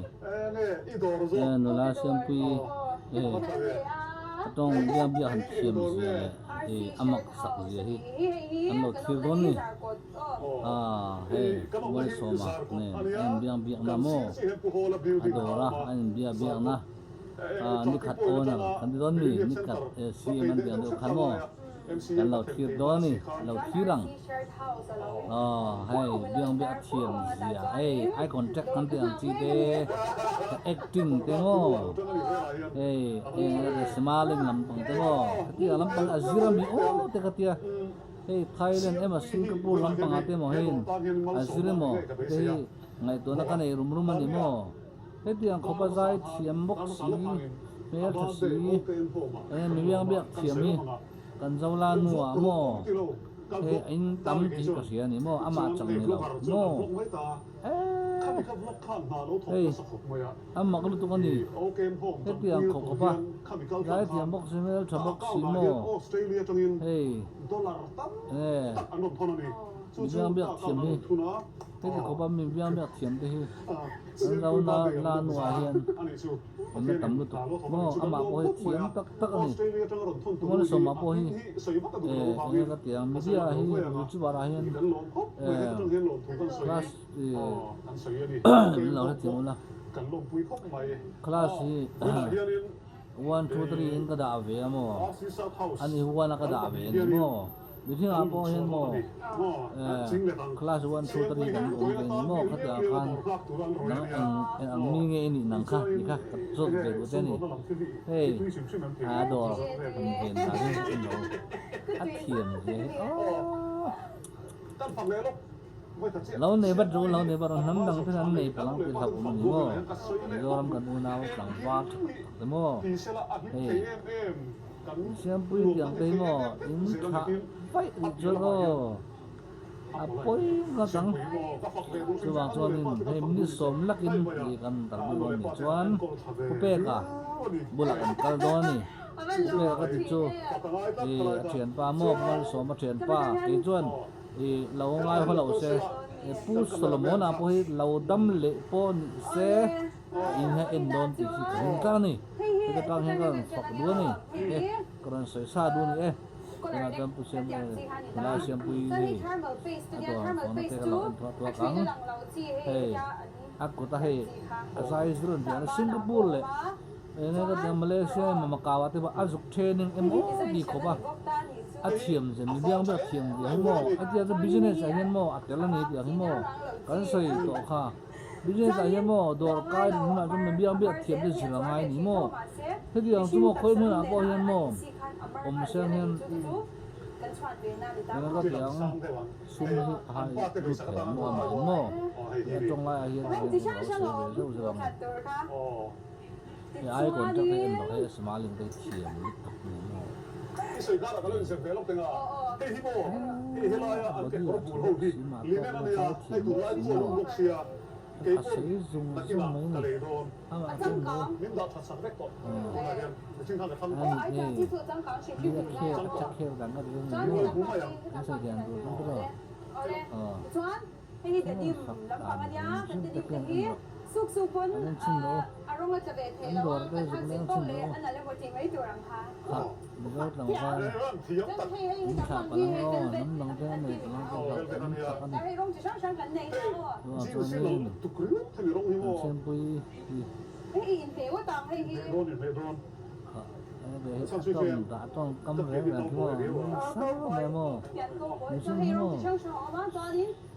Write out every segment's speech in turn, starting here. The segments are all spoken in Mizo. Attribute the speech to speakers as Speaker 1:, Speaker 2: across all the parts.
Speaker 1: E nula Siampuii e a tawng biak biak han thiam zia leh e a mak sak zia hi an lo thlir dawn ni. Aaa hei Malsawma nen a inbiak biakna maw a dawr a a inbiak biakna aaa nikhat owner kan ti dawn mi nikhat CM an tih ang deuh khan maw. Kan lo thlir dawn a ni, lo thlir ang. Aw hei biang biak a thiam zia hei eye contact kan tih ang chi te acting te maw hei eng eng te smiling lampang te maw hetiang lampang a zir ami aw te ka tia hei Thailand emaw Singapore lampang ah te maw hei a zir emaw te hi ngaihtuahna ka nei rum rum a ni maw. Hetiang khawp a zai thiam bawk si, hmeltha si, eng mi biang biak thiam hi kan Zola nuah maw he in tam tih ka hria a ni maw, amah chang ni lo maw eeh hei a mak lutuk a ni, hetiang khawp khawp a zai thiam bawk si, hmeltha bawk si maw hei enge mi biang biak thiam hi heti khawp a mi biang biak thiam te hi. An lo la la nuah hian an la tam lutuk maw amah pawh hi thiam tak tak a ni Malsawma pawh hi eh enge ka ti ang media ah hi youtuber ah hian eh class ih min lo hrethiam ula class hi one two three in ka dah ve a maw ani one a ka dah ve a ni maw. Mihringah pawh hian maw eh class one two three kan awm ve ni maw khatiang khan nang eng eng ang mi nge i nih nang kha tih kha ka zawt ve duh che a ni. Hei a dawr han ven dan hi en lo a thiam zia hi aww lo nei vat ru lo nei vat ru hnam dang te hian an nei palh ang tih hlauh awm a ni maw Mizoram kan unau tlangval tha tak tak te maw hei. Siampui tiang te hi maw in thlah vaih rih chuan aw a pawi ngawt ang. Chuvang chuanin hei minute sawm lakin tih kan tar bik dawn nih chuan Pu Peka bulah kan kal dawn a ni. Pu Peka ka ti chu ih a thianpa maw Pu Malsawma thianpa kei chuan ih lo ngai haw loh se Pu Solomona pawh hi lo dam leh pawh ni se. In hian en dawn tih hi ka ring tlang a ni. Heta tang hian ka rawn fak duh a ni e, ka rawn sawi sa duh a ni e. Tunah chuan Pu Siam e, Nula Siampuii hi a dawr han fawhna te ka lo en thuah thuak ang. Hei a kut a hei a zai zir an tih a Singapore leh eng nge ka tih ang Malaysia emaw Macau ah te pawh a zuk training emaw ti khawp a, a thiam zia mi biang biak thiam zia hi maw a tia chu business ah hian maw a tel a ni tih ang hi maw kan sawi tawh kha. Business ah hian maw dawr kai rin hunah chuan mi biak biak thiam te zir a ngai ni maw? Hetiang chu maw khawi hmunah pawh hian maw awm seng hian eng ka ti ang sum hi a hai lut thei ang maw amah in maw a tawng lai ah hian eng eng lo sawi ve zeuh zeuh ang hei ai contract hi en rawh hei a smiling te hi thiam lutuk ni maw. Body ah tha bawk si mah tawk ila zai thiam bawk si maw a sei zung zung mai ni amah chu maw a ni e ni a khel a tha khel dan ka ti ni maw an sawi dan tur chu tiraw aw fak dan zung zung te khian en rawh an en chhin rawh u an dawr te zuk leng chhin rawh u kha Mizo tlangval in thlah palh ang aw hnam dang te a nei palh ang tih hlauh awm tak a ni. Chuvang chuanin kan Siampui hi kha hei a tawng dah a tawng kam reng reng khi maw nasa mai maw mihring hi maw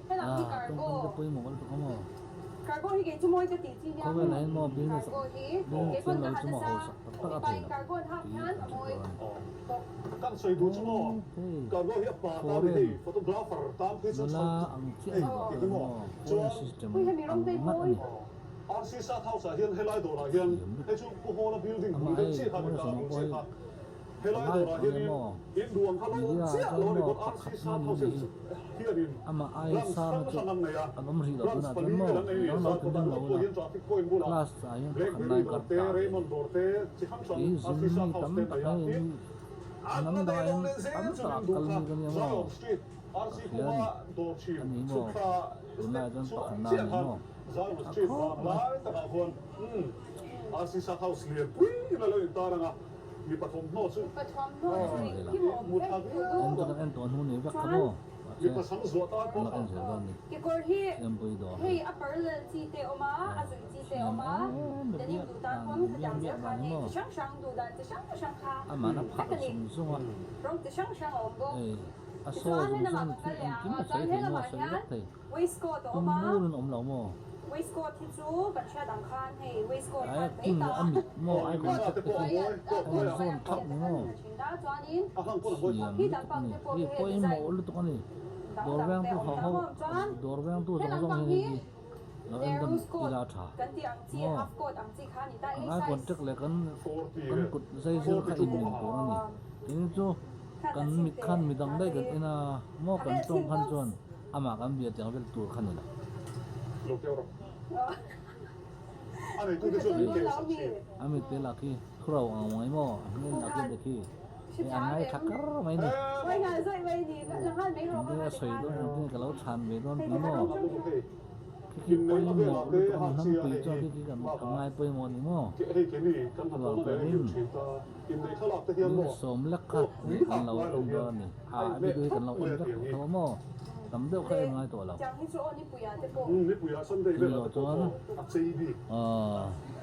Speaker 1: ah tawngkam te pawimawh lutuk a maw khawvelah hian maw business business thiam lo hi chu maw hausak tak tak a thei lo tih kan hre tur a ni. Hei foreign nula ang chiah a ni tawh tur maw foreign system ang ngat a ni. Thiam lutuk amah hei Malsawma pawh hi Palai ang emaw media ah chuan maw pakhat na ni ni hi amah ai sang hi chu an awm rih loh tunah chuan maw midang lo ti ding lo ula class ah hian pakhat na in kar ta ve ni hi zin mi tam tak hei mi. Hnam dangah hian tam takah kal mi ka nia maw? Ka hria a ni. A ni maw? Tunlaiah chuan pakhatna a ni maw? A khawp mai. En chu kan en tawh hnu ni vek kha maw? Mahse, kan lo en zel dawn ni. Siampui dawr hi. Siam em em biak dan biak biak dan hi maw? Amah a phah zung zung a, hei a sawi zung zung thil engkim a sawi thei maw a sawi vek thei, tum bur in awm lo maw? A acting leh a mit maw eye contact te khi a inzawn thlap ni maw? Thiam lutuk a ni, hei pawimawh lutuk a ni, dawr vengtu ho ho dawr vengtu zawng zawng hian hei hi. Lo en dawn ila tha maw? Kan eye contact leh kan kan kut zai zir kha in mil tur a ni. Keini chu kan mit khan midang daih kan en a maw kan tawng khan chuan amah kan bia tiang vel tur kha ni lo. A mit te lah khi thurau ang mai maw a hmel lah khi te khi hei a ngai tha kar mai ni. Engtin a sawi dawn engtin ka lo chhan ve dawn tih maw? Khi khi pawimawh lutuk a ni hnampuii chuan khi khi kan ka ngai pawimawh ni maw? Chuvang chuanin mi sawm lek kha kan lo en dawn a ni. A video hi kan lo en vek tawh tho a maw? Tam deuh kha en ngai tawh lo. Tui loh chuan aw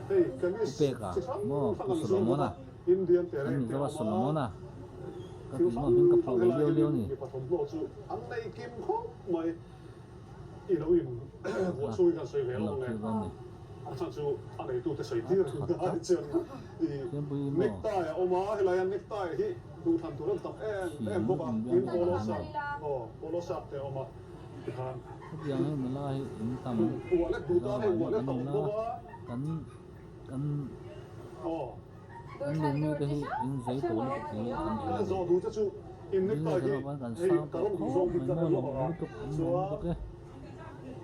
Speaker 1: Pu Peka maw Pu Solomona an Mizo a Solomona ka tih maw hming ka phuah ve liau liau a ni. Kha kan lo thlir dawn a ni. A tha tak Thiampui maw thiam lutuk in biang biak dan hi maw. Hetiang hi nula hi in tam Mizoramah hian kan awm la, kan kan kan lungmi te hi in zei tawh lutuk hi kan hria a ni. Business erawh pawn kan sang tawh khawp mai maw lawm awm lutuk an nuam lutuk e.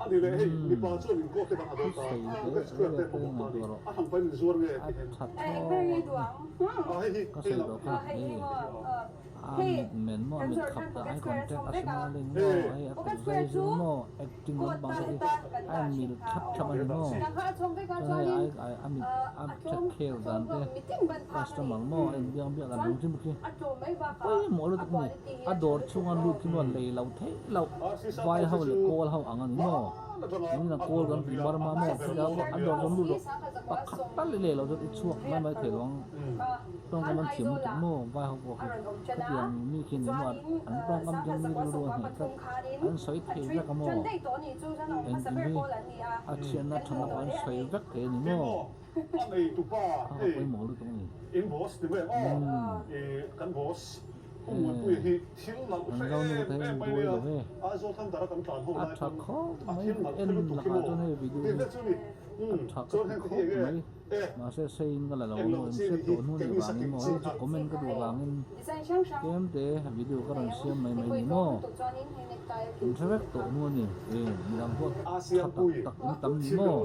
Speaker 1: Umm thusawi leh leh te ngaihtuah rawh a tha thlawt a ni ka sawi tawh kha hei. A mit men maw, a mit khap dah ai contact a smiling maw, hei a kut zai zung maw, acting lampang te hi a en mil thlap thlap a ni maw. Chuan hei ai ai a mit a take care dan te customer maw a inbiak biak dan lung hrim khi pawimawh lutuk a ni. A dawr chhunga lut khi maw lei lo theih loh vai ho leh kawl ho ang a ni maw. Ningin a kawl kan tih Burma maw khawlai pawh a dawr chuan lut rawh pakhat tal i lei loh chuan i chhuak mai mai thei lo ang. Tawngkam an thiam lutuk maw? Vai ho pawh khi khatiang mi khi ni maw an tawngkam chuan mi rilru a hneh tlat an sawi thei vek a maw? Engkim hi a chhiatna thatna pawh an sawi vek thei a ni maw? Kha ka pawimawh lutuk a ni. Umm Kan zo nu te hi an buai lo e. A tha khawp mai en lakah chuan hei video hi a tha ka ti khawp mai. Mahse seiin ka la lo maw in hriat tawh hnu nih vangin maw hei chu comment ka duh vangin tlem te video ka rawn siam mai mai ni maw in hre vek tawh hnu a ni e midang pawh tha tak tak in tam ni maw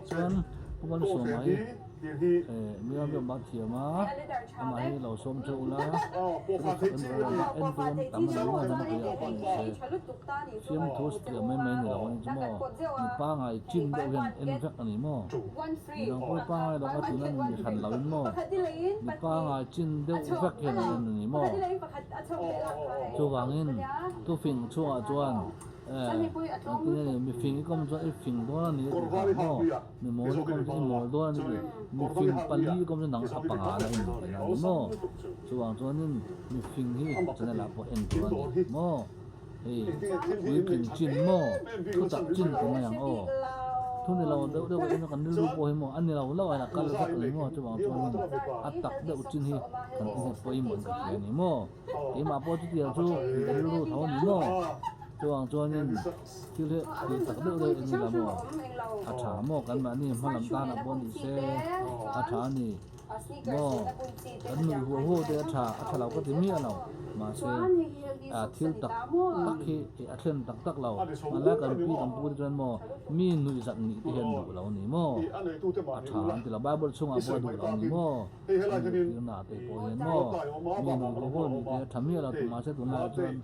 Speaker 1: chuan Pu Malsawma hi Miram biak bak thiam a amah hi lo sawm theuh ula ka duh sak em em a en tur an tam a ni maw hnam pui ah pawh ni se fiamthu siam mai mai ni lo a ni chu maw mipa ngai chin deuh hian en vek a ni maw. Midang pawh pangai lo a tuna mi hran lo in maw? Mi pangai chin deuh vek hian an en a ni maw? Chuvangin thufing chhungah chuan eh engtin nge ni mi fing i kawm chuan i fing dawn a ni a tih kha maw? Mi mawl i kawm chuan i mawl dawn a ni tih mi fing pali i kawm chuan nang a panga na i ni tihna a ni maw? Chuvang chuanin mi fing hi channel ah pawh en tur a ni maw? Hei puitling chin maw thutak chin ti mai ang aw. Thu ni lo deuh deuh emaw kan rilru pawh hi maw a ni lo lo a ina kal vek a ni maw chuvang chuanin a tak deuh chin hi kan inhne pawimawh in ka hria a ni maw. Keimah pawh chutiang chu ka rilru tho a ni maw chuvang chuanin thil hi tih tak deuh deuh eng ila maw a tha maw kan mahni hma lam tan ah pawh ni se a tha a ni. Maw kan nuih huau huau te a tha a tha lo ka ti miah lo mahse ah thil tak tak hi a thlen tak tak lo hmanlai kan pi kan pu te chuan maw mi nuih zat nih te hian duh lo a ni maw a tha an ti lo bible chhungah pawh a duh lo a ni maw an zirtirna ah te pawh hian maw mi nuih huau huau nih te a tha miah lo mahse tunlai ah chuan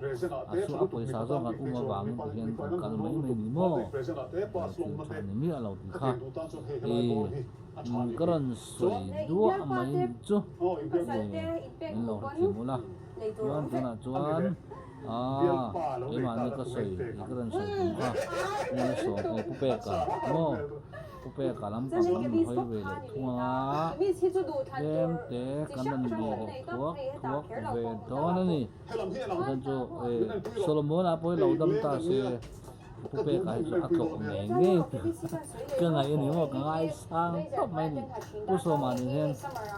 Speaker 1: a chhuah a pawisa zawk an um avangin ti hian kan kal mai mai a ni maw thil tha ni miah lo tih kha ih. Ka rawn sawi duah mai nih chu min lo hrethiam ula chuan tunah chuan aaa keimahni ka sawi tih ka rawn sawi tum kha Pu Sawm eh Pu Peka maw Pu Peka lampang kan rawn hawi ve leh thung anga tlem te kan rawn bia leh thuak thuak ve dawn a ni chuan chu eh Solomon-a pawh hi lo dam ta se. Pu Peka hi chu a tlawh ngei ngei ka ngaih a ni maw ka ngaisang tawp mai a ni. Pu Sawma nen hian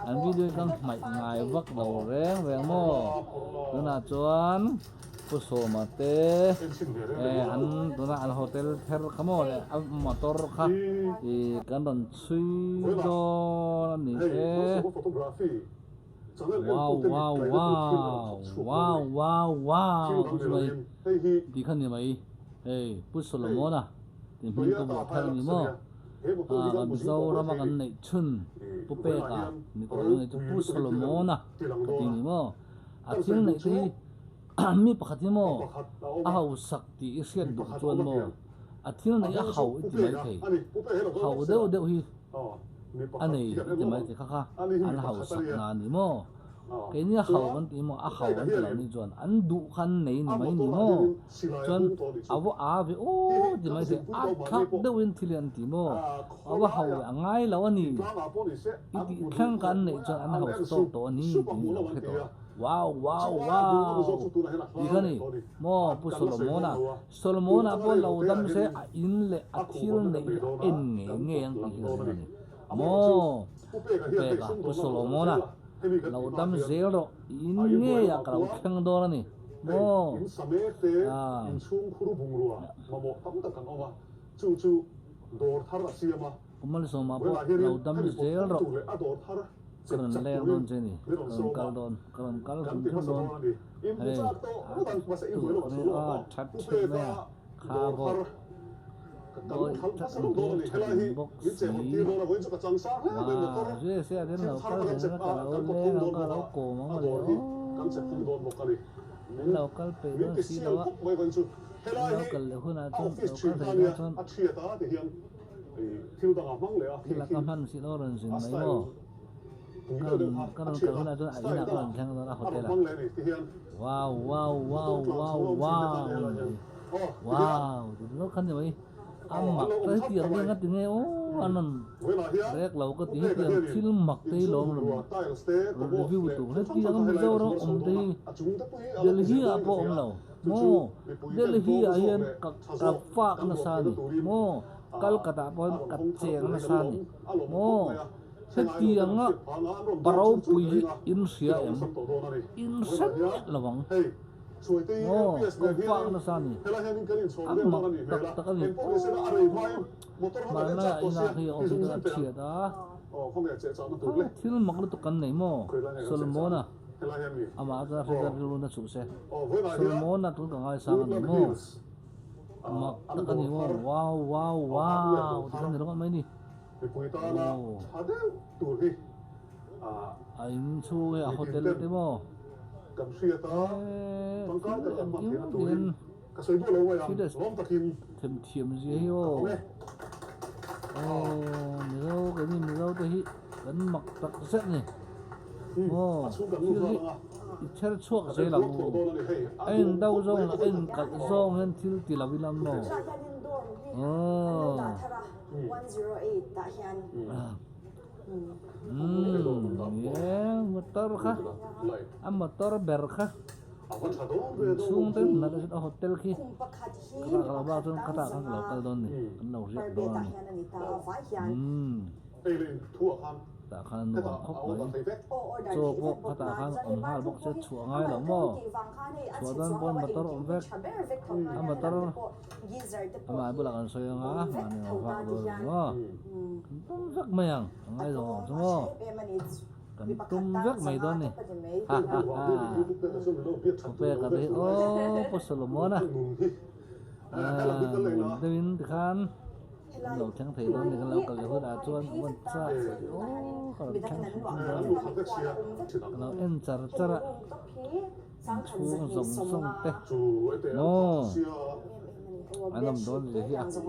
Speaker 1: an video hi ka hmaih ngai vak lo reng reng maw. Tunah chuan Pu Sawma te eh an tunah an hotel ther kha maw leh a motor kha ih kan rawn chhui dawn a ni e. Wow wow wow wow wow wow chu mai tih kha ni mai hei Pu Solomon-a tih hming ka vuah thar a ni maw ah kan Mizorama kan neih chhun Pu Peka ni tawh lo nei chu Pu Solomon-a ka ti ni maw a thil neih te hi mi pakhat hi maw a hausak tih i hriat duh chuan maw a thil neih a hau i ti maithei hau deuh deuh hi. A nei i ti mai ti kha kha an hausak na a ni maw? Keini a hau kan ti maw? A hau an ti lo nih chuan an duh kha an nei ni mai ni maw? Chuan a va a ve aw ti mai thei a thlak deuhin thil hi an ti maw? A va hau ve a ngai lo a ni i tih thleng kha an neih chuan an hausa tawk tawh a ni tih lo hre tawh. Wow wow wow tih kha ni maw Pu Solomon-a Solomon-a pawh lo dam se a in leh a thil neih hi a en ngei ngei ang tih hi ka ring a ni. Maw? Peka, Pu Solomon-a, lo dam zel rawh, i in ngeiah ka lo thleng dawn a ni. Maw? Ah. Pu Malsawma pawh lo dam zel rawh. Ka rawn leng dawn che ni, ka rawn kal dawn, ka rawn kal hrim hrim dawn. Hei, a tur a that that mai a, kha bawk dawi that ang hmel that in bawk si. Wow, zui se a ten lo kal zel a, ka lo leng ang, ka lo kawm ang mawle aw. An lo kal peih dawn si lo a, an lo kal leh hunah chuan, lo kal thei dawn chuan. Thil a ka hman si lo rawn zin mai maw? Ka rawn ka rawn kal hunah chuan a inah ka rawn thleng dawn a hotel ah. Wow wow wow wow wow a ni mai. Wow ti ringawt kha ni mai. A mak ta hetiang te nga ti nge aw an rawn rek lo ka ti hetiang thil mak te hi lawm rawn rawn review tur hetiang Mizoram awm te hi Delhi ah pawh awm lo. Maw? Delhi ah hian ka ka fak nasa a ni. Maw? Kolkata ah pawh hian ka cheng nasa a ni. Maw? Hetianga pa ropui hi in hria em? In hre miah lo ang. Maw? Ka fak nasa a ni. A mak tak tak a ni. Aww! Hmanlaiah inah khi office a thiat a. Thil mak lutuk kan nei maw? Solomon-a. Amah chuan hriat rilru na chhuh se. Solomon-a tun ka ngaisang a ni maw? Mak tak a ni maw? Wow wow wow ti khan ni ringawt mai ni. Aw. A in chhung hi a hotel te maw? Eee thil engkim tiin thil themthiam zia hi aw. Aw Mizo keini Mizo te hi kan mak tak zet ni. Aw thil hi i chher chhuak zel ang u. A in do zawng leh a in kalh zawng hian thil ti lo ila maw. Aw. Umm ni e motor kha a motor ber kha inchhung te hmun ah a hotel khi ka lo bak chuan khatah khan ka lo kal dawn a ni kan lo riak dawn a ni umm tah khan a nuam khawp mai chaw pawh khatah khan awm nghal bawk se chhuah ngai lo maw chhuah dawn pawn motor awm vek a motor amah bulah kan sawi ang a mahni ang vak dawn a ni maw kan tum vek mai ang a ngaizawng ang chu maw. Kan tum vek mai dawn ni. Ha ha ha. Pu Peka te hi aw Pu Solomona nuam deuhin tikhan an lo thleng thei dawn ni. Kan lo kal leh hunah chuan ka vawn chak aw ka rawn thleng hrim hrim dawn ni. Ka lo en char char a. Inchhung zawng zawng te maw an awm dawn ve hi a ti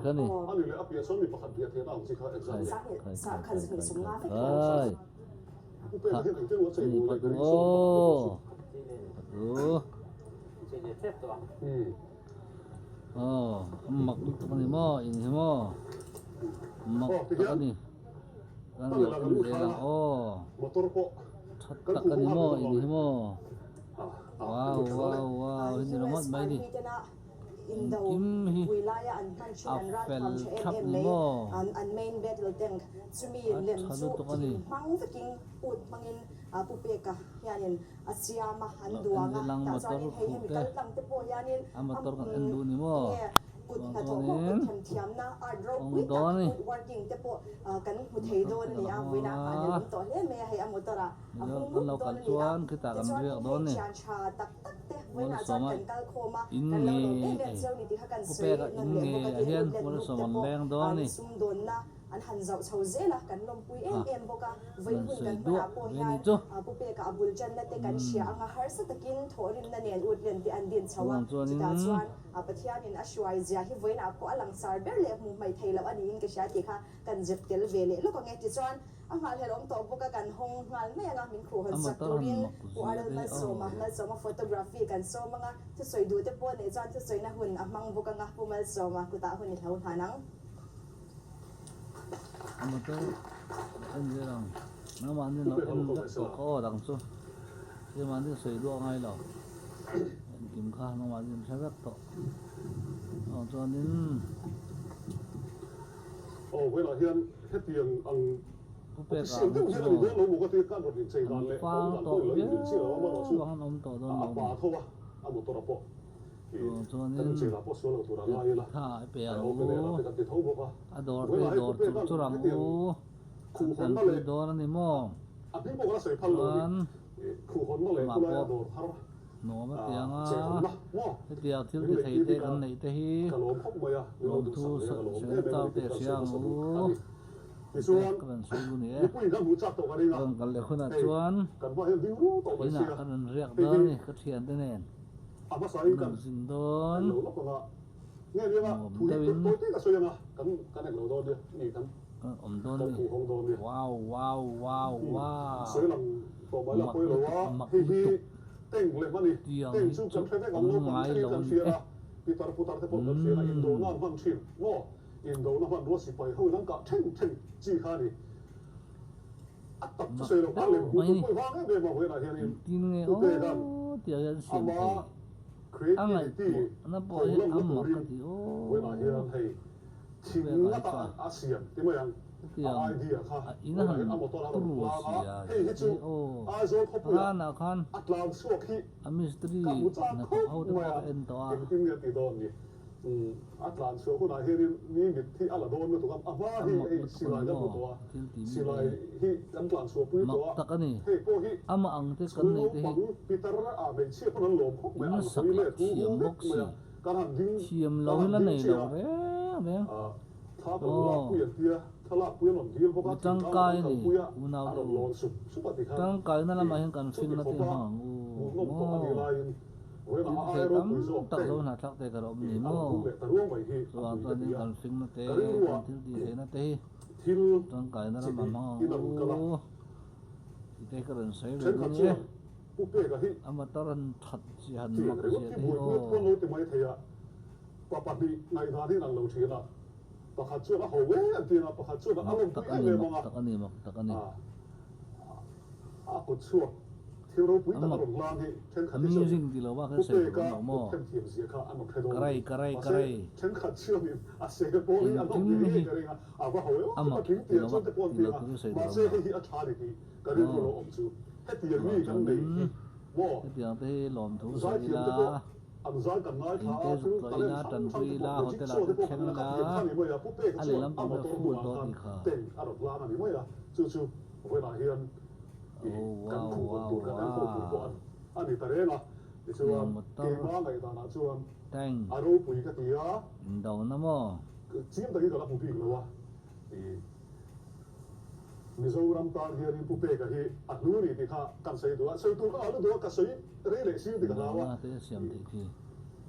Speaker 1: kha ni. Khai khai khai khai khai khai kha ni patu aw patu aw a mak lutuk a ni maw in hi maw mak tak a ni. Kan lo en zel ang aw. Tha tak a ni maw in hi maw. Wow wow wow hi ni ringawt mai ni. Engkim hi a fel thlap ni maw. A tha lutuk a ni. Lo en zel ang motor khuh te a motor kan en duh ni maw. Chuan chuanin awng dawn a ni. Motor te kan lo kal chuan khitah kan riak dawn a ni. Mualsawma in nge ei Pu Peka in nge ah hian Mualsawma an leng dawn a ni.
Speaker 2: An han zauh chho zel a, kan lawmpui em em bawk a. Vawi
Speaker 1: Rawn
Speaker 2: hun
Speaker 1: sawi
Speaker 2: kan
Speaker 1: duah
Speaker 2: hmanah pawh
Speaker 1: ve ni
Speaker 2: hian
Speaker 1: chu.
Speaker 2: Pu Peka a bul tanna te kan hria ang a, harsa takin thawhrimna nen utlen te an din chho a.
Speaker 1: Chuvang chuanin.
Speaker 2: Chutah chuan Pathianin a hruai zia hi vawiinah pawh a langsar ber leh hmuh hmaih thei loh a niin ka hria tih kha kan zep tel ve leh lawk ang e. Tichuan a nghalhelh awm tawh bawk a, kan hawng nghal mai ang a, min khuh hawn
Speaker 1: A
Speaker 2: sak
Speaker 1: motor han
Speaker 2: turin
Speaker 1: mak
Speaker 2: Pu
Speaker 1: zia
Speaker 2: Arel
Speaker 1: te hi
Speaker 2: Malsawma,
Speaker 1: aw.
Speaker 2: Malsawma photography kan sawm ang a, thusawi duh te pawh neih chuan thusawina hun a hmang bawk ang a, Pu Malsawma kutah hun i hlo hlan ang.
Speaker 1: A motor en zel ang nangmah nen lo en vek tawh kha aw dang chu keimah nen sawi duah ngai lo engkim kha nangmah nen hre vek tawh aw chuanin.
Speaker 3: Aw velah hian hetiang ang
Speaker 1: Pu Peka
Speaker 3: official
Speaker 1: ang
Speaker 3: deuh
Speaker 1: hi
Speaker 3: hian a ni
Speaker 1: chu
Speaker 3: dawn lo maw ka ti khan rawn inchei dan
Speaker 1: an
Speaker 3: leh
Speaker 1: fang
Speaker 3: awm dan
Speaker 1: tawh
Speaker 3: pawh i lo inmil chiah lo a marawh chu
Speaker 1: viau ang an awm tawh dawn
Speaker 3: a
Speaker 1: lo
Speaker 3: pa
Speaker 1: ni.
Speaker 3: tho a a motor a pawh.
Speaker 1: Chuan chuanin tha i pe ang u, a dawr te dawr chur chur ang u, an tanpui dawn a ni maw? Chuan amah pawh nuam a ti ang a, hetiang thil ti thei te kan neih te hi lawmthu sawi chau te hria ang u, tih te ka rawn sawi lu ni e. Ka rawn kal leh hunah chuan inah ka rawn riak dawn a ni ka thiante nen.
Speaker 3: A hmasa in kan
Speaker 1: Kan zin dawn.
Speaker 3: Englo lawk anga nge ni anga
Speaker 1: Nuam
Speaker 3: thu hi
Speaker 1: deuh in.
Speaker 3: tawi te ka sawi anga kan kan englo dawn nia ni kan
Speaker 1: Kan awm dawn
Speaker 3: kan
Speaker 1: ni.
Speaker 3: khuh hawng dawn nia.
Speaker 1: Wow wow wow wow.
Speaker 3: Sawi lang tawh mai la
Speaker 1: Mak
Speaker 3: pawi lo
Speaker 1: lutuk
Speaker 3: a
Speaker 1: mak
Speaker 3: hei hi
Speaker 1: lutuk.
Speaker 3: tank lem a ni.
Speaker 1: Tiang
Speaker 3: Tank
Speaker 1: hi
Speaker 3: chu
Speaker 1: chu
Speaker 3: kan hre vek ang
Speaker 1: awm
Speaker 3: naupang
Speaker 1: ngai
Speaker 3: thlengin
Speaker 1: lo
Speaker 3: kan
Speaker 1: ni
Speaker 3: hria
Speaker 1: e.
Speaker 3: a pitar putar te pawh kan hria a indona an hman thin maw indona hmanrua sipai ho in an kah thleng thleng chi kha a ni. A tak chu
Speaker 1: Mak
Speaker 3: sawi lo a lem
Speaker 1: deuh
Speaker 3: hmuh
Speaker 1: mai
Speaker 3: tur
Speaker 1: ni.
Speaker 3: pawh i vang em em a vawiinah hianin
Speaker 1: Engtin nge
Speaker 3: Pu Pega'n
Speaker 1: aw tih ah hian siam
Speaker 3: ama
Speaker 1: thei. A
Speaker 3: creativity
Speaker 1: ngaihtuahna pawh hi
Speaker 3: pholang
Speaker 1: a
Speaker 3: na
Speaker 1: mak
Speaker 3: turin
Speaker 1: ka ti aw.
Speaker 3: vawiinah hian hei
Speaker 1: Pu
Speaker 3: thing
Speaker 1: Pega hi
Speaker 3: ngata
Speaker 1: chuan
Speaker 3: a siam ti mai ang a
Speaker 1: hetiang
Speaker 3: idea kha
Speaker 1: a in
Speaker 3: vawiinah
Speaker 1: han
Speaker 3: hian a motor a rawn
Speaker 1: turu
Speaker 3: tlang a
Speaker 1: sia
Speaker 3: hei hi
Speaker 1: zia
Speaker 3: chu
Speaker 1: hi aw.
Speaker 3: Aizawl khawpuiah
Speaker 1: Hmanah khan
Speaker 3: a tlan chhuak hi
Speaker 1: a mistiri
Speaker 3: ka hmu chak
Speaker 1: hnathawk
Speaker 3: khawp
Speaker 1: ho te
Speaker 3: mai
Speaker 1: pawh
Speaker 3: a
Speaker 1: ka en tawh a.
Speaker 3: engtin nge a ti dawn ni. A tlan chhuah hunah hianin mi mit hi a la dawn lutuk a, a hma
Speaker 1: A
Speaker 3: hi
Speaker 1: mak
Speaker 3: hei
Speaker 1: lutuk a ni
Speaker 3: silai kan hmu
Speaker 1: maw?
Speaker 3: tawh a,
Speaker 1: Thil tih mi
Speaker 3: silai
Speaker 1: hi.
Speaker 3: hi kan tlan chhuah pui
Speaker 1: Mak
Speaker 3: tawh a,
Speaker 1: tak a ni.
Speaker 3: hei pawh hi
Speaker 1: Amah ang te kan
Speaker 3: chhung
Speaker 1: neih te hi
Speaker 3: naupang pitar ah hmeichhia pawn an lawm khawp mai a,
Speaker 1: in
Speaker 3: an
Speaker 1: sak
Speaker 3: hawi
Speaker 1: lah
Speaker 3: let hu hu
Speaker 1: thiam
Speaker 3: vek
Speaker 1: bawk
Speaker 3: mai
Speaker 1: si.
Speaker 3: a, kan han ding
Speaker 1: Thiam
Speaker 3: kan
Speaker 1: lo
Speaker 3: han
Speaker 1: hi la
Speaker 3: ding
Speaker 1: nei
Speaker 3: chiah
Speaker 1: lo
Speaker 3: a,
Speaker 1: reng reng.
Speaker 3: ah thla ka lo lak
Speaker 1: Aw.
Speaker 3: pui an tia, thla lak pui an rawn dil bawk
Speaker 1: Mi
Speaker 3: a, thingtlang
Speaker 1: tangkai
Speaker 3: an
Speaker 1: a ni,
Speaker 3: kalpui a,
Speaker 1: unau
Speaker 3: a
Speaker 1: te
Speaker 3: rawn
Speaker 1: u.
Speaker 3: lawn sup sup a ti khan
Speaker 1: Tangkaina lamah
Speaker 3: ih
Speaker 1: hian kan
Speaker 3: chuti
Speaker 1: finna te
Speaker 3: khawpa
Speaker 1: hmang ang u.
Speaker 3: hmuhnawm tawh a nih
Speaker 1: Maw.
Speaker 3: laiin
Speaker 1: Thil thei tam tak zo hnahthlak te ka rawh awm ni maw? Chuvang chuanin kan fingna te, kan thil tih theihna te hi tangkaina ramah hmang ang u tih te hi ka rawn sawi ve dawn e. A motor han that chi han mak zia te hi aw. Mak tak a ni, mak tak a ni, mak tak a ni.
Speaker 3: A kut chhuak thil ropui tak a
Speaker 1: Amak
Speaker 3: rawn hlang hi thenkhat hi chuan
Speaker 1: amazing ti lo bak
Speaker 3: Pu
Speaker 1: hian sawi
Speaker 3: Peka
Speaker 1: tur awm lo
Speaker 3: kut
Speaker 1: maw?
Speaker 3: themthiam zia kha an rawn hre dawn a
Speaker 1: Karai
Speaker 3: ni.
Speaker 1: karai
Speaker 3: Mahse
Speaker 1: karai
Speaker 3: thenkhat chuanin a sel pawh hi an awm
Speaker 1: engkim
Speaker 3: ngei
Speaker 1: hi
Speaker 3: ngei ka ring a, a va ho em
Speaker 1: amak
Speaker 3: a tling
Speaker 1: ti
Speaker 3: tiang
Speaker 1: lo
Speaker 3: chuan
Speaker 1: bak
Speaker 3: te pawh an
Speaker 1: ti
Speaker 3: ti
Speaker 1: lo
Speaker 3: ang a,
Speaker 1: tur hi sawi tur
Speaker 3: mahse
Speaker 1: awm lo.
Speaker 3: hei hi a tha ni tih ka rilru
Speaker 1: Aw
Speaker 3: lo awm chu hetiang mi
Speaker 1: chuvang
Speaker 3: kan nei
Speaker 1: chuanin
Speaker 3: hi maw
Speaker 1: hetiang te hi lawmthu sawi
Speaker 3: zaithiam
Speaker 1: ila
Speaker 3: te pawh an zai kan ngaithla
Speaker 1: in te
Speaker 3: a,
Speaker 1: zuk
Speaker 3: thil
Speaker 1: tlawh
Speaker 3: talent
Speaker 1: ila
Speaker 3: hrang hrang
Speaker 1: tanpui
Speaker 3: te
Speaker 1: ila
Speaker 3: pawh magic
Speaker 1: hotel ah
Speaker 3: show
Speaker 1: te
Speaker 3: te pawh
Speaker 1: thleng
Speaker 3: kan la
Speaker 1: ila
Speaker 3: kha thiam kha a ni mai a, Pu Peka
Speaker 1: a
Speaker 3: chuan
Speaker 1: lehlam
Speaker 3: a
Speaker 1: pang hi a
Speaker 3: motor
Speaker 1: full
Speaker 3: hnungah
Speaker 1: dawn
Speaker 3: khan
Speaker 1: tih kha.
Speaker 3: tank a rawn hlang a ni mai a, chu chu. Vawiinah hian i
Speaker 1: Oh
Speaker 3: kan
Speaker 1: wow
Speaker 3: khuhhawn
Speaker 1: wow
Speaker 3: tur kan enkawl tur pawh
Speaker 1: wow.
Speaker 3: an a ni ta reng a.
Speaker 1: Tiang
Speaker 3: Tichuan,
Speaker 1: motor
Speaker 3: keimah ngaihdanah chuan
Speaker 1: tank
Speaker 3: a ropui ka ti a.
Speaker 1: Indona maw?
Speaker 3: Chim takin ka la hmu bik lo a. I Mizoram tan hianin Pu Peka hi a hnu ni tih kha kan sawi duh a. Sawi tur ka ngah lutuk a, ka sawi rei leh sir tih ka hlau a.
Speaker 1: Indona te a siam
Speaker 3: I
Speaker 1: theih khi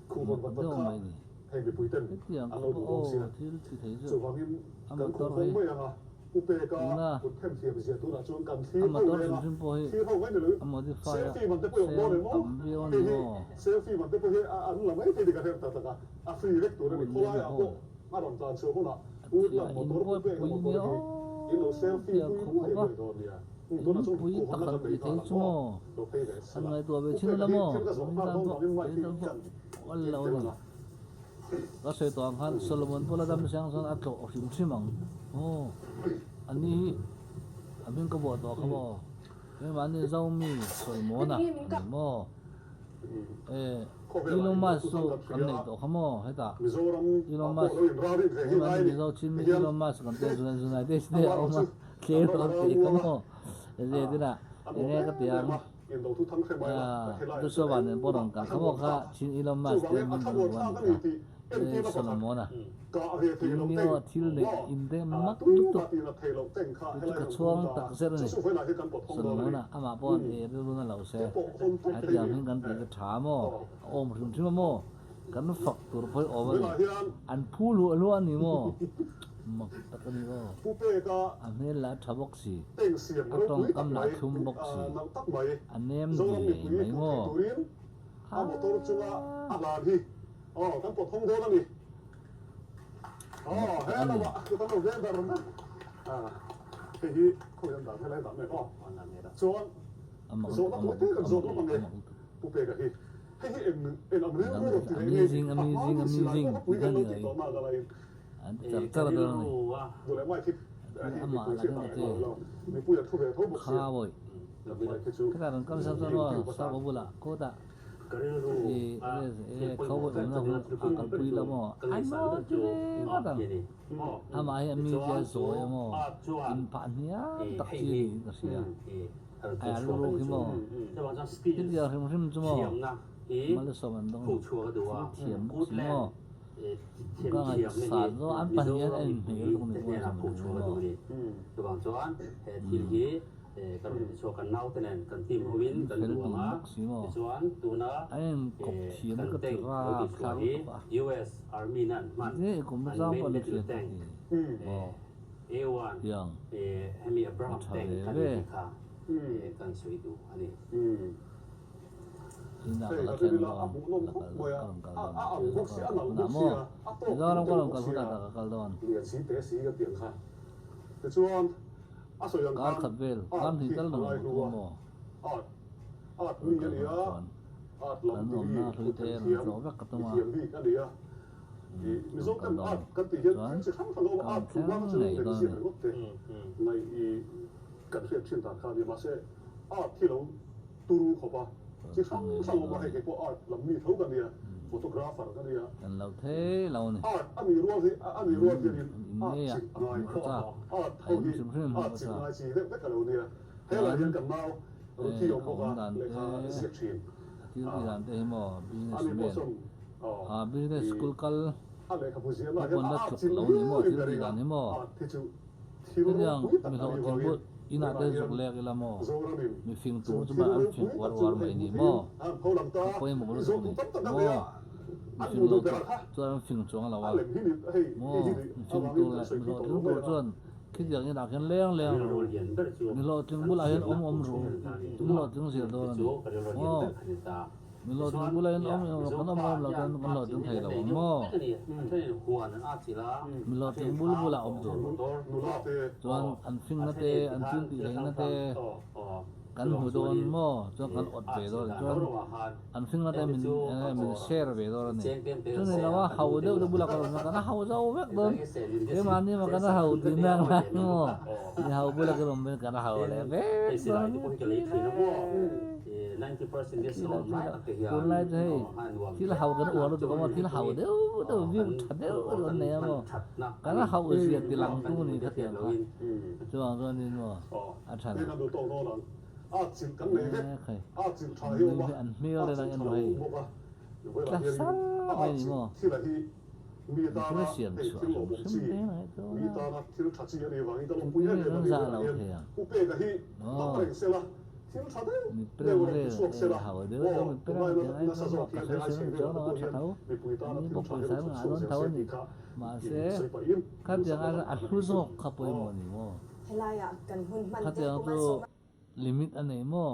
Speaker 3: khuhhawn
Speaker 1: mak
Speaker 3: vat vat
Speaker 1: deuh
Speaker 3: kha
Speaker 1: mai ni.
Speaker 3: heng mipui ten
Speaker 1: Hetiang
Speaker 3: an lo
Speaker 1: khawpa
Speaker 3: duh dawn
Speaker 1: aw
Speaker 3: sia.
Speaker 1: thil ti thei chu
Speaker 3: Chuvangin
Speaker 1: a
Speaker 3: kan
Speaker 1: motor
Speaker 3: khuhhawn
Speaker 1: hi
Speaker 3: mai ang a, Pu Peka
Speaker 1: tuna
Speaker 3: kut them thiam zia tunah chuan kan
Speaker 1: a
Speaker 3: thlir ho
Speaker 1: motor
Speaker 3: reng
Speaker 1: hrim
Speaker 3: a,
Speaker 1: hrim pawh hi
Speaker 3: thlir ho mai ni loin
Speaker 1: a modify a
Speaker 3: selfie man te pawh i awm dawn
Speaker 1: seng
Speaker 3: em aw?
Speaker 1: tam viau a
Speaker 3: Hei
Speaker 1: ni
Speaker 3: hi
Speaker 1: maw?
Speaker 3: selfie man te pawh hi an la mai thei dik a her ta tak a, a free vek tur a ni.
Speaker 1: Hun
Speaker 3: Khawlaiah
Speaker 1: lian
Speaker 3: pawh
Speaker 1: ho
Speaker 3: a rawn tlan chhuah hunah
Speaker 1: a
Speaker 3: Woodland
Speaker 1: thia
Speaker 3: motor Pu Peka
Speaker 1: inbuaipui
Speaker 3: motor
Speaker 1: nia
Speaker 3: hi
Speaker 1: aw
Speaker 3: in lo selfie
Speaker 1: tia
Speaker 3: pui
Speaker 1: khawp
Speaker 3: ruai
Speaker 1: khawp a
Speaker 3: ruai dawn nia. Tunah chuan
Speaker 1: inpui
Speaker 3: khuhhawnna
Speaker 1: tak
Speaker 3: kan
Speaker 1: han
Speaker 3: nei
Speaker 1: ti
Speaker 3: nghal
Speaker 1: thei
Speaker 3: ang
Speaker 1: chu
Speaker 3: maw?
Speaker 1: maw?
Speaker 3: Lo phei ve
Speaker 1: Han
Speaker 3: sela.
Speaker 1: ngaihtuah ve
Speaker 3: Pu
Speaker 1: thin
Speaker 3: Peka
Speaker 1: ula
Speaker 3: hi
Speaker 1: maw?
Speaker 3: thil ka zawh
Speaker 1: Min
Speaker 3: nghal
Speaker 1: tan
Speaker 3: dawn
Speaker 1: pawh
Speaker 3: vangin mic
Speaker 1: kei
Speaker 3: hi
Speaker 1: tan pawh
Speaker 3: kan
Speaker 1: awlh
Speaker 3: keng
Speaker 1: lo
Speaker 3: tel
Speaker 1: a ni.
Speaker 3: ang a.
Speaker 1: Ka sawi tawh ang khan Solomon pawh la dam siang chuan a tlawh hrim hrim ang. Aw, a ni hi a hming ka buah tawh kha maw? Keimahni Zomi Solomon-a a ni maw? E, Elon Musk chu kan neih tawh kha maw hetah? Elon Musk, keimahni Mizo chin mi Elon Musk kan tia United States a awm a, thlir kan tih kha maw? Zetinah enge ka ti ang? Joshua nen pawh rawn kal kha maw kha chin Elon Musk te min rawn bu a nih kha. E Solomon-a Tingmio thil neih in te mak lutuk chu ka chhuang tak zet a ni. Solomon-a amah pawh an e rilru na lo se a tiang hin kan tih chu tha maw a awm hrim hrim a maw kan fak tur pawh hi awm a ni an phu luah luah a ni maw mak tak a ni aw a hmel lah a tha bawk si a tawngkam lah a thlum bawk si a nem diai mai maw.
Speaker 3: A motor chunga a hlan hi aw kan pawt hawng dawn a ni. Aw he lamah kan lo veng dar mek a, hei hi khawi an dan helai dan mek aw. Chuan zawhna tawi te kan zawt lawk ang e Pu Peka hi. Hei hi eng eng ang rilru rawn ti leh nge ni? A hma ni silai pawh kha pui kan lo tih tawh nak alaiin.
Speaker 1: Char char dawn a ni.
Speaker 3: Duh leh mic hi hei mipui hriat dan leh lo mipui an thu ve tho bawk sia.
Speaker 1: Khata rawn kal sa chuan aw Sapa bulah kawtah i e kho awmna hun a kalpui lo maw an maw ti ve ngawt ang. Amah hi a mi tia zawi a maw inphah hniam tak chi a niin ka hria. Ai a lu ruk hi maw hetiang hrim hrim chu maw Malsawm an dawng thil thiam bawk si maw ka ngaihsan zawk an pahnih hian a inhmeh lutuk ni pawh a ni maw.
Speaker 4: Ka rawn ti chhuak, kan naute nen kan team hoin kan
Speaker 1: Fel
Speaker 4: duang
Speaker 1: dun
Speaker 4: a,
Speaker 1: bawk si maw?
Speaker 4: tichuan tuna
Speaker 1: A enkawp thiam
Speaker 4: kan
Speaker 1: ka ti
Speaker 4: tank lo
Speaker 1: rap
Speaker 4: ti chhuah
Speaker 1: thlar
Speaker 4: hi
Speaker 1: lutuk a.
Speaker 4: US Army nan hman
Speaker 1: Nge i kum
Speaker 4: an
Speaker 1: zang
Speaker 4: main
Speaker 1: pawh la
Speaker 4: battle
Speaker 1: hriat
Speaker 4: tank
Speaker 1: ti maw?
Speaker 4: A1
Speaker 1: Tiang
Speaker 4: hemi
Speaker 1: a
Speaker 4: Abraham
Speaker 1: tha
Speaker 4: tank
Speaker 1: ve
Speaker 4: kan
Speaker 1: ve.
Speaker 4: tih kha kan sawi duh a ni.
Speaker 1: Inah ka la thleng dawn, la kal dawn, ka rawn kal dawn, Mizoram ka rawn kal hunah maw? Mizoram ka rawn kal hunah ka kal dawn. Kar khat vel, kar hnih tal rawn hmu thung maw? Rawn kal hunah chuan kan awmna hlui te rawn tlawh vek ka tum a, rawn kal dawn chuan ka rawn thleng ngei dawn a ni. Kan lo thei lo a ni. In ngei ah hmuh ka chak, a in hrim hrim hmuh ka chak. Chuan eh a awm dan te, a thil tih dan te hi maw business man, ah business school kal te pawn la tluk lo ni maw thil tih dan hi maw. Hetiang mi hlawhtling pawh inah te zuk lek ila maw? Mi fing tur chu mah an fing uar uar mai ni maw? Ka pawimawh lutuk ni maw? Mi fing lo tur chuan an fing chuang lo a maw? Mi fing tur leh mi hlawhtling tur chuan khitiang inah khian leng leng ru, mi hlawhtling bulah hian awm awm ru, mi hlawhtling zir dawn a ni maw? Mi hlawhtling bulah hian awm emaw kan awm awm lo chuan kan hlawhtling thei lo ang maw? Mi hlawhtling bul bulah awm tur chuan an fingna te, an thil tih theihna te kan hmu dawn maw? Chuan kan awt ve dawn a ni. Chuan an fingna te min min share ve dawn a ni. Chu ni lo a hau deuh te bulah kan awm a, kan hau zo vek dawn. Keimahni maw kan hau tih na ang lai maw? Mi hau bulah kan awm hian kan hau leh vek dawn a ni. Tunlai chu hei thil hau kan uar lutuk a maw, thil hau deuh deuh view tha deuh deuh an nei a maw, kan hauh zia ti lang tu ni khatiang kha chuvang chuanin maw a tha lo. Ekhai nui hi an hmel te lang en rawh hei tla sar mai a ni maw. Thil siam chhuah hrim hrim te mai dawn a, engtin nge kan zah loh thei ang? Aw, mi prem vel e hau deuh deuh mi prem ang tiang ai chuan maw ka sawi sawi ang chuan a tha tho, ani pawh pawisa an ngah dawn tho a ni, mahse khatiang ai chuan a hlu zawk kha pawimawh a ni maw? Khatiang chu limit a nei maw?